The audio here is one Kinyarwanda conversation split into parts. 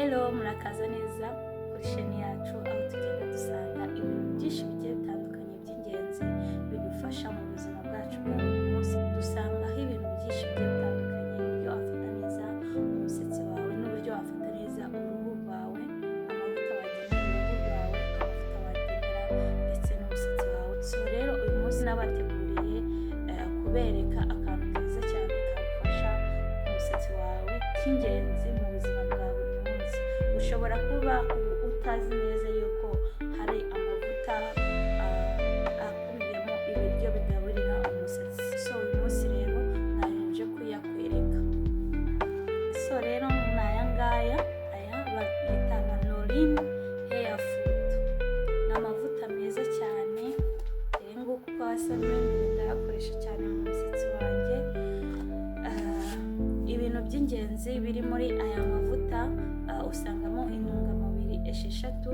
Hello, murakaza neza kuri chaîne yacu, aho tugenda dusanga ibintu byinshi bigiye bitandukanye by'ingenzi bidufasha mu buzima bwacu bwa buri munsi. Dusangaho ibintu byinshi bigiye bitandukanye: uburyo wafata neza umusatsi wawe n'uburyo wafata neza uruhu rwawe, amavuta wagenera uruhu rwawe, amavuta wagenera ndetse n'umusatsi wawe. So rero uyu munsi nabateguriye kubereka akantu keza cyane kagufasha ku musatsi wawe, k'ingenzi mu buzima bwa buri munsi. Ushobora kuba utazi neza yuko hari amavuta akubiyemo ibiryo bigaburira umusatsi. So uyu munsi rero naje kuyakwereka. So rero ni aya ngaya, aya bayita lanolin hair food. Ni amavuta meza cyane. Dore nguko uko asa mo imbere. Ndayakoresha cyane mu musatsi wanjye. Ibintu by'ingenzi biri muri aya mavuta, usangamo intungamubiri 6,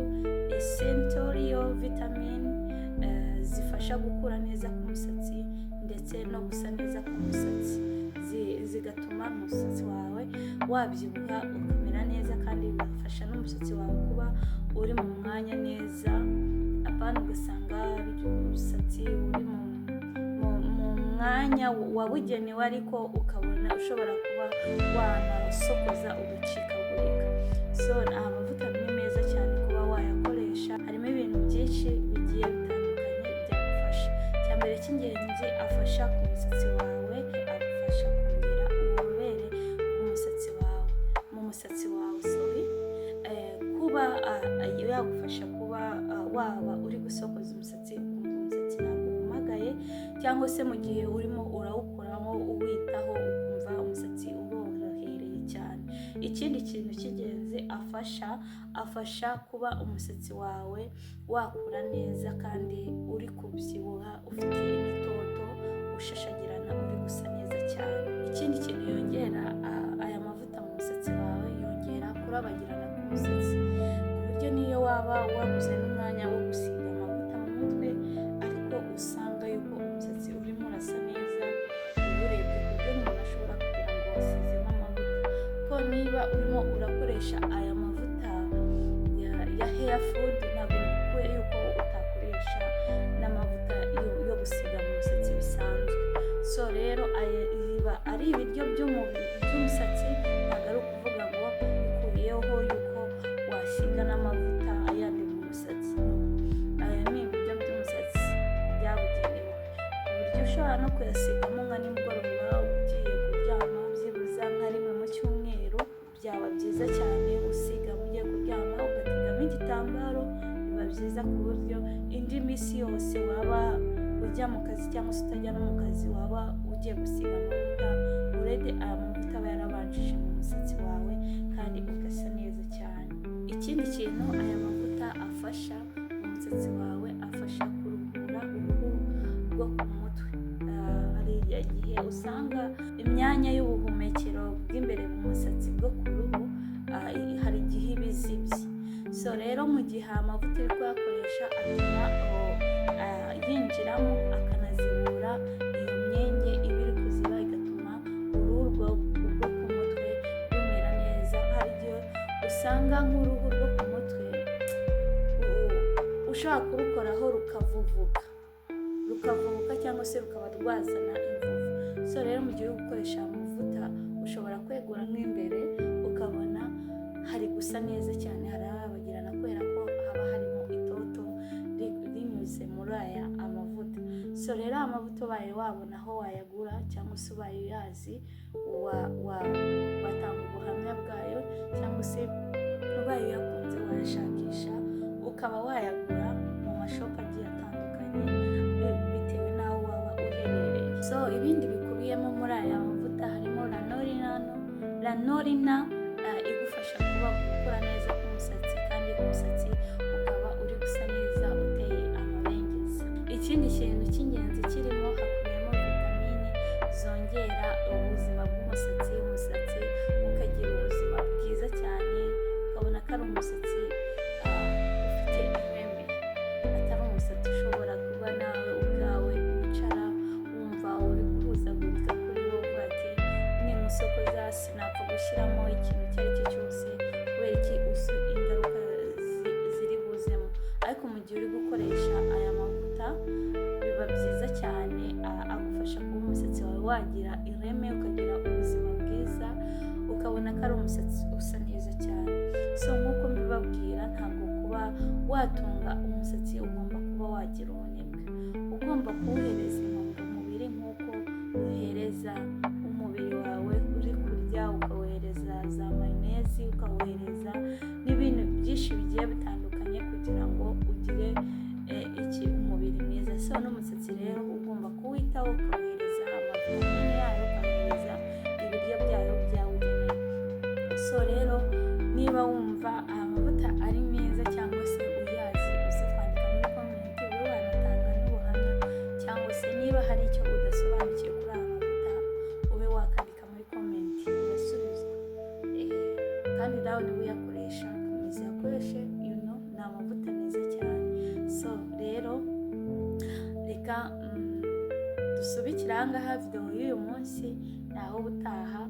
essential vitamin, zifasha gukura neza k'umusatsi ndetse no gusa neza k'umusatsi, zigatuma umusatsi wawe wabyibuha ukamera neza, kandi bigafasha n'umusatsi wawe kuba uri mu mwanya neza, apana ugasanga umusatsi uri mu mwanya wabugenewe ariko ukabona ushobora kuba wanasokoza ugacikagurika. So aya mavuta ni meza cyane kuba wayakoresha. Harimo ibintu byinshi bigiye bitandukanye byagufasha. Icya mbere cy'ingenzi afasha ku musatsi wawe, agufasha kongera ububobere ku musatsi wawe, mu musatsi wawe, sorry. Kuba yagufasha kuba waba uri gusokoza umusatsi ukumva umusatsi ntabwo wumagaye, cyangwa se mu gihe urimo urawukoramo uwitaho ukumva umusatsi urorohereye cyane. Ikindi kintu cy'ingenzi afasha kuba umusatsi wawe wakura neza kandi uri kubyibuha, ufite imitoto, ushashagirana, uri gusa neza cyane. Ikindi kintu yongera aya mavuta mu musatsi wawe, yongera kurabagirana k'umusatsi, ku buryo niyo waba wabuze n'umwanya wo gusiga amavuta mu mutwe, ariko usanga yuko umusatsi urimo urasa neza uwurebye, ku buryo umuntu ashobora kugira ngo wasizemo amavuta. Ko niba urimo urakoresha aya mavuta ya hair food, ntabwo bikwiye yuko utakoresha n'amavuta yo gusiga mu musatsi bisanzwe. So rero aya biba ari ibiryo by'umubiri, by'umusatsi. Ntabwo ari ukuvuga ngo bikuyeho yuko wasiga n'amavuta ayandi mu musatsi. Aya ni ibiryo by'umusatsi byabugenewe, ku buryo ushobora no kuyasigamo nka nimugoroba ugiye kuryama, byibuze nka rimwe mu cyumweru. Byaba byiza cyane usiga ugiye kuryama, ugategamo igitambaro, biba byiza, ku buryo indi minsi yose waba ujya mu kazi cyangwa se utajya no mu kazi, waba ugiye gusiga amavuta, already aya mavuta aba yarabanjije mu musatsi wawe kandi ugasa neza cyane. Ikindi kintu aya mavuta afasha mu musatsi wawe, afasha kuruhura uruhu rwo ku mutwe. Hari igihe usanga imyanya y'ubuhumekero bw'imbere mu musatsi bwo ku ruhu, hari igihe iba izibye. So rero mu gihe amavuta uri kuyakoresha, atuma yinjiramo akanazibura iyo myenge iba iri kuziba, igatuma uruhu rwo ku mutwe rumera neza. Hari igihe usanga nk'uruhu rwo ku mutwe ushobora kurukoraho rukavuvuka, rukavubuka cyangwa se rukaba rwazana imvuvu. So rero mu gihe uri gukoresha amavuta, ushobora kwegura nk'imbere ukabona hari gusa neza cyane, harabagirana, kubera ko haba harimo itoto rinyuze muri aya amavuta. So rero amavuta, ubaye wabona aho wayagura cyangwa se ubaye uyazi, watanga ubuhamya bwayo, cyangwa se ubaye uyakunze wayashakisha ukaba wayagura mu ma shop agiye atandukanye, bitewe n'aho waba uherereye. So ibindi bikubiyemo muri aya mavuta harimo lanolin igufasha kuba gukura neza k'umusatsi kandi umusatsi ukaba uri gusa neza, uteye amabengeza. Ikindi kintu cy'ingenzi kirimo, hakubiyemo vitamini zongera ubuzima bw'umusatsi, umusatsi ukagira ubuzima bwiza cyane, ukabona ko ari umusatsi ufite ireme, atari umusatsi ushobora kuba nawe ubwawe wicara wumva uri guhuzagurika kuri wowe, uvuga ati: "Nimusokoza sinapfa gushyiramo ikintu." Watunga umusatsi ugomba kuba wagira ubunebwe, ugomba kuwuhereza intungamubiri nk'uko uhereza umubiri wawe uri kurya, ukawuhereza za mayonezi, ukawuhereza n'ibintu byinshi bigiye bitandukanye kugira ngo ugire iki, umubiri mwiza. So n'umusatsi rero ugomba kuwitaho, ukawuhereza amavitamine yayo, ukawuhereza ibiryo byayo byawugenewe. So rero niba wumva aya mavuta ari meza cyangwa se uyazi, uzi kwandika muri comment, ube wanatanga n'ubuhamya, cyangwa se niba hari icyo udasobanukiwe kuri aya mavuta, ube wakandika muri comment, urasubizwa. Kandi nawe niba uyakoresha, komeza uyakoreshe, ni amavuta meza cyane. So rero reka dusubikire aha ngaha videwo y'uyu munsi, naho ubutaha.